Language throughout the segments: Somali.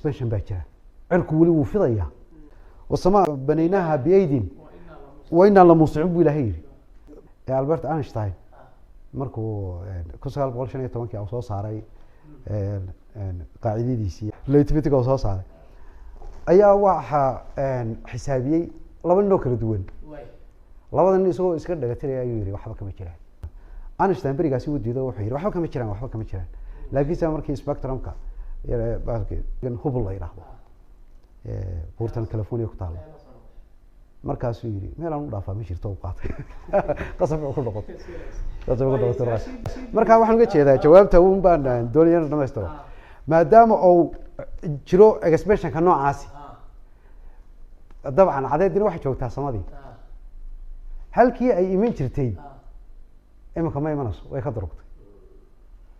Expansion baa jira, cirku weli wuu fidayaa. Wasamaa banaynaha biaydin wa inaa la muusicuun buu Ilahay yidhi. Ee Albert Einstein markuu 1915-kii uu soo saaray qaacidadiisii relativity-ga uu soo saaray, ayaa waxaa xisaabiyey laba nin oo kala duwan. Labada nin isagoo iska dhagatiraya ayuu yihi waxba kama jiraan. Einstein berigaasi uu diido, wuxuu yihi waxba kama jiraan, waxba kama jiraan. Laakiinse markii spectrumka Hubble la yidhaahdo, buurtan California ku taalo, markaasuu yihi meel aan u dhaafaa ma jirto, u qaatay, qasab ku noqotay, qasab ku noqotay. Marka waxaan uga jeedaa jawaabta un baan doonaya inaan dhamaystiro. Maadaama uu jiro expansionka noocaasi, dabcan cadeedina waxay joogtaa samadii halkii ay iman jirtay, iminka ma imanayso, way ka durugtay.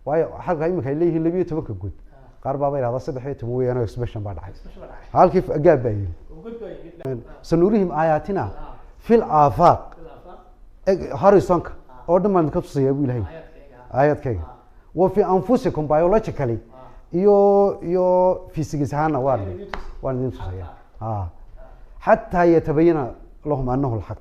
Waayo halka iminka ay leeyihiin 12-ka guud, qaar baaba yidhahda 13 weeyaan oo expansion baa dhacay, halkii gaab baa yimi. Sanuurihim aayaatina fil aafaaq, horizonka oo dhan baan ka tusaya buu Ilahay aayaadkayga. Wa fi anfusikum biologically iyo physics ahaana waan idin tusaya, xataa yatabayana lahum anahu alxaq.